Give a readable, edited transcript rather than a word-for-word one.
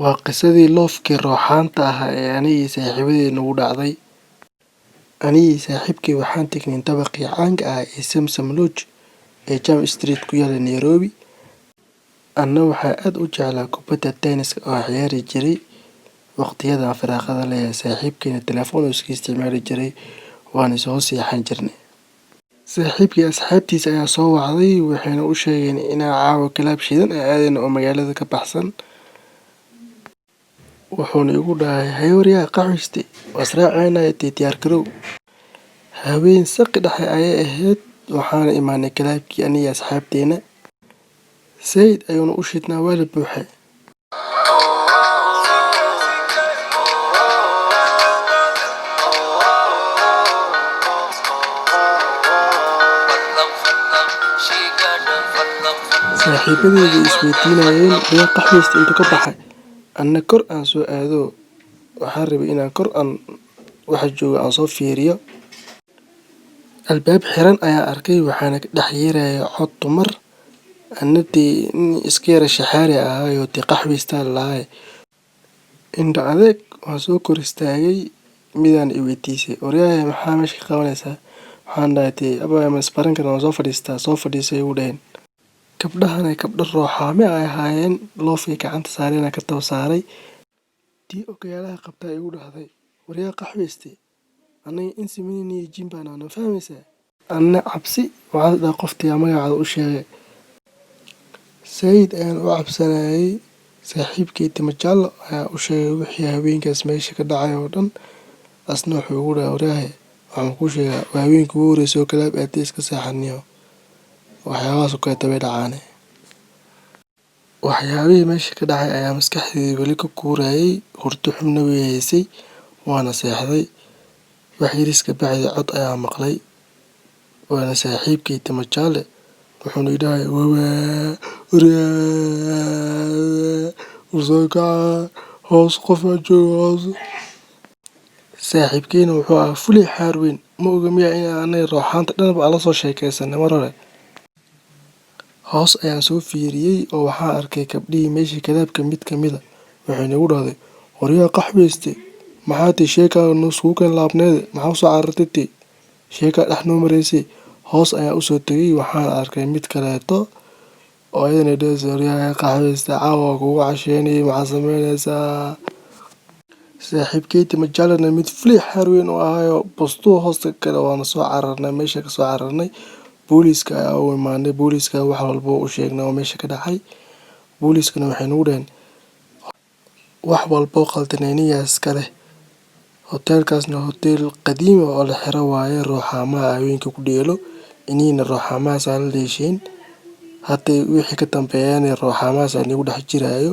Waa qisadii loofkii rooxaanta ahaa ee aniga iyo saaxiibadey nagu dhacday. Aniga iyo saaxiibkay waxaan tagnay dabaqii caanka ahaa ee Samsam Lodge ee Jam Street ku yaalla Nairobi. Anna waxaan aad u jeclaa kubadda tennis-ka oo aan ciyaari jiray waqtiyada aan firaaqada leeyahay. Saaxiibkayna telefoon uu iska isticmaali jiray, waana soo seexan jirnay. Saaxiibkay asxaabtiisa ayaa soo wacday, waxayna u sheegeen inaan caawa club shidan aan aadayno oo magaalada ka baxsan. Wuxuuna igu dhahay, "Haye waryaa qaxwiste, waa is raacaynaa tee diyaar garow." Habeen saqi dhexe ayay ahayd, waxaana imaanay club-kii aniga iyo asxaabteena. Zaid ayuuna u shidnaa, waa la buuxay. Saaxiibadeyda isweydiinayeen waryaa qaxwiste intuu ka baxay. Anna kor aan soo aado, waxaan rabay inaan kor aan waxa joogo aan soo fiiriyo. Albaab xiran ayaan arkay, waxaana ka dhex yeeraya cod dumar. Anna dee nin iska yara shaxaari ahaayo dee qaxwista lahay. Indho adeeg waan soo kor istaagay, midaan i weydiisay, "Waryahay maxaa meesha ka qabanaysaa?" Waxaan dhahay, "Dee abaya ma isbaran karnaa, waan soo fadhiistaa." Soo fadhiisay igu dhaheen. Gabdhahana gabdho rooxaame ay ahaayeen, loofkay gacanta saareen ka daba saaray. Tii okiyaalaha qabtaa igu dhahday, "Waryaa qaxwiste, anaga insi minini jin baan nahay, ma fahmaysaa?" Anna cabsi waxaan dhahay qoftii magaceeda u sheegay. Zaid ayaan u cabsanayay. Saaxiibkay Timajalo ayaa u sheegay wixii habeenkaas meesha ka dhacay oo dhan. Asna wuxuu igu dhahay, "Waryahay, waxaan kuu sheegaa waa habeenkii ugu horreysay oo club aadey iska seexaniyo. Waxyaabahaas oo kaleeto way dhacaane." Waxyaabihii meesha ka dhacay ayaa maskaxdayda weli ka kuurayay, hurdo xumna way haysay, waana seexday. Wax yariis ka bacdi cod ayaa maqlay. Waana saaxiibkay Timajale. Wuxuuna i dhahay, "Wawaa, waryaa, soo kaca, hoos qof baa jooga hoos." Saaxiibkeyna wuxuu ahaa fulay xaar weyn. Ma oga miyaa in anaga rooxaanta dhanba aan la soo sheekaysanay mar hore. Hoos ayaan soo fiiriyay oo waxaan arkay gabdhihii meeshii club-ka mid ka mid ah. Waxayna igu dhahday, "Waryaa qaxwiste, maxaa tii sheeka noo keen laabneed, maxaa u soo carartay tii sheeka dhex noo maraysay." Hoos ayaan u soo tagay, waxaan arkay mid kaleeto oo ayadana dhahayso, "Waryaa qaxwiste, caawa kugu casheynay, maxaa sameynaysaa?" Saaxiibkay Timajalena mid fulay xaar weyn oo ahaayo bustuhu hoosta kale, waana soo cararnay, meesha ka soo cararnay. Booliiska ayaa u imaanay, booliiska wax walbo u sheegnay oo meesha ka dhacay. Booliiskana waxay nagu dhaheen wax walbo qaldan inigaa iska leh. Hoteelkaasna hotel qadiimi oo la xiro waaye, rooxaamaha haweenka ku dheelo, iniina rooxaamahaas la dheesheen. Hadda wixii ka dambeeyana rooxaamahaas inigu dhex jiraayo.